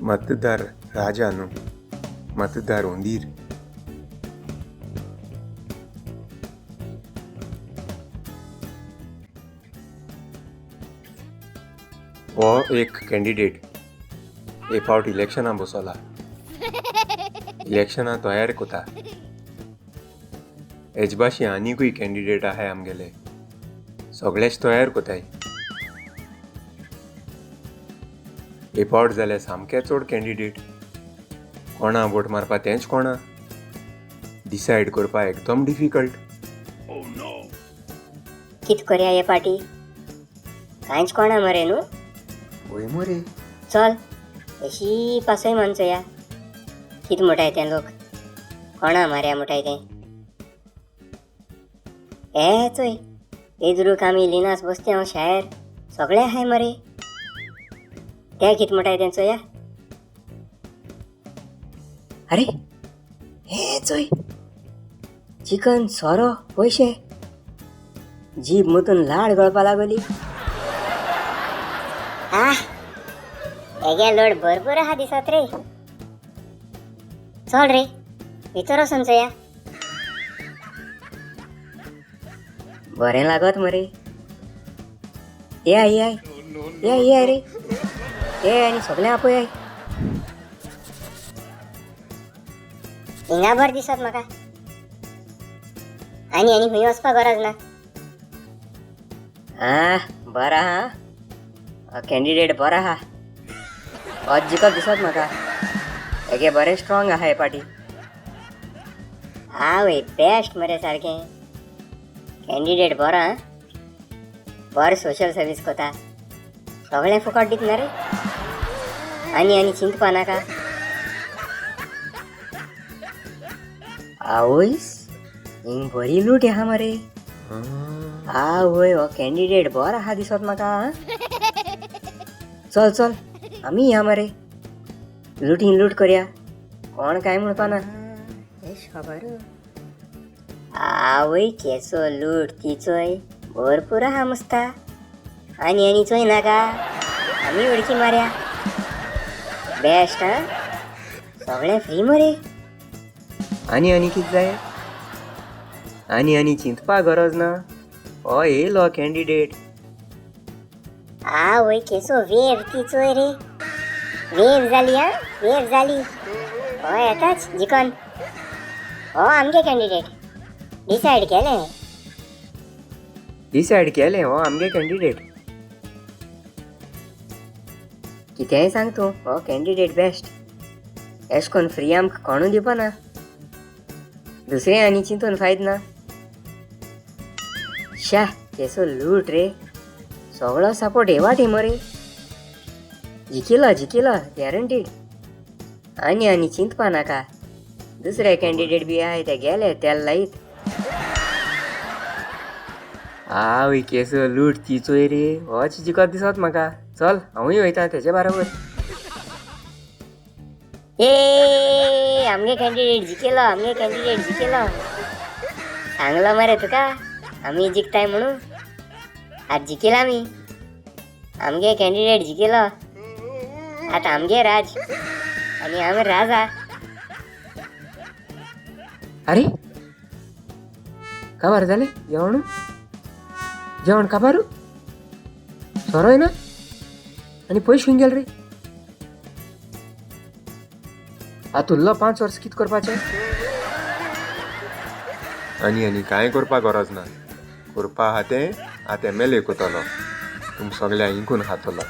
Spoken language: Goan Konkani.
मतदार राजा न्हू, मतदार उंदीर. हो एक कॅन्डिडेट एक फावट इलेक्शना बसोला, इलेक्शना तयार कोता. हेज भाशेन आनीकूय कॅन्डिडेट आहाय आमगेले, सगळेच तयार कोताय. एक फावट जाल्यार सामके चड कॅन्डिडेट, कोणा वोट मारपा तेंच कोणा डिसायड करपा एकदम डिफिकल्ट. कित करया हे पाटी, कांयच कोणा मरे न्हू. वय मरे, चल अशी पासय मानचोया. कित म्हणटाय ते लोक, कोणा मारया म्हणटाय ते. हे चोय पेद्रू कामी लिनास बसते हांव शायर सगळे आहाय मरे. ते कित म्हणटाय तें चोया. अरे हे चोय चिकन सोरो पयशे, जीभ मुतून लाड गळपा लागली. आ हेगे लोड भरपूर आहा दिसत रे. चल रे भितर वचून चोया. बरें लागत मरे. ये ये ये ये रे ये आनी सगळें आपय. हिंगा भर दिसत म्हाका, आनी आनी खंय वचपा गरज ना. आ बरो आहा कॅन्डिडेट, बरो आहा, होच जिखप दिसत म्हाका. हेगे बरें स्ट्रॉंग आहा हे पाटी. आवय बेस्ट मरे, सारकें कॅन्डिडेट बरो आं, बरो सोशल सर्वीस कोता, सगळें फुकट दितना रे. आनी आनी चिंतपा नाका. आवयस हिंग बरी लूट आहा मरे. आवय हो कॅन्डिडेट बरो आहा दिसत म्हाका. चल चल आमी या मरे, लुटीन लूट करया, कोण काय म्हणपा ना. आवय केसो लूट ती चोय भरपूर आहा मस्ता. आनी आनी चोय नाका, आमी उडकी मारया. बेस्ट आं, सगळें फ्री मरे. आनी आनी कितें जाय, आनी आनी चिंतपा गरज ना. हो येयलो कॅन्डिडेट. आवय केसो वेव ती चोय रे, वेव जाली आं, वेव जाली. हो येताच जिकन, हो आमगे कॅन्डिडेट. डिसायड केलें, डिसायड केलें, हो आमगे कॅन्डिडेट. कितेंय सांग तूं, हो कॅन्डिडेट बेस्ट. एश कोन फ्री आमकां कोणूय दिवपा ना, दुसरें आनी चिंतून फायद ना. श्या केसो लूट रे, सगळो सपोर्ट हे वाटी मरे. जिखिलो जिखिलो गॅरंटीड. आनी आनी चिंतपा नाका. दुसरे कॅन्डिडेट बी आहाय ते गेले तेल लायत. आवय केसो लूट ती चोय रे, होच जिखप दिसत म्हाका. चल हांवूय वयता तेजे बरोबर. ए आमगे कॅन्डिडेट जिखलो, आमगे कॅन्डिडेट जिखलो. सांगलो मरे तुका आमी जिखताय म्हणून, आज जिखला आमी. आमगे कॅन्डिडेट जिखलो, आतां आमगे राज आनी आमी राजा. अरे काबार जालें जेवण, जेवण काबारू सोरोय ना आनी पयशे खंय गेले रे. आतां उरलो 5 वर्स कितें करपाचें. आनी आनी कांय करपा गरज ना, करपा आहा तें आतां एम एल ए कोतलो, तुम सगळ्या इंकून खातलो.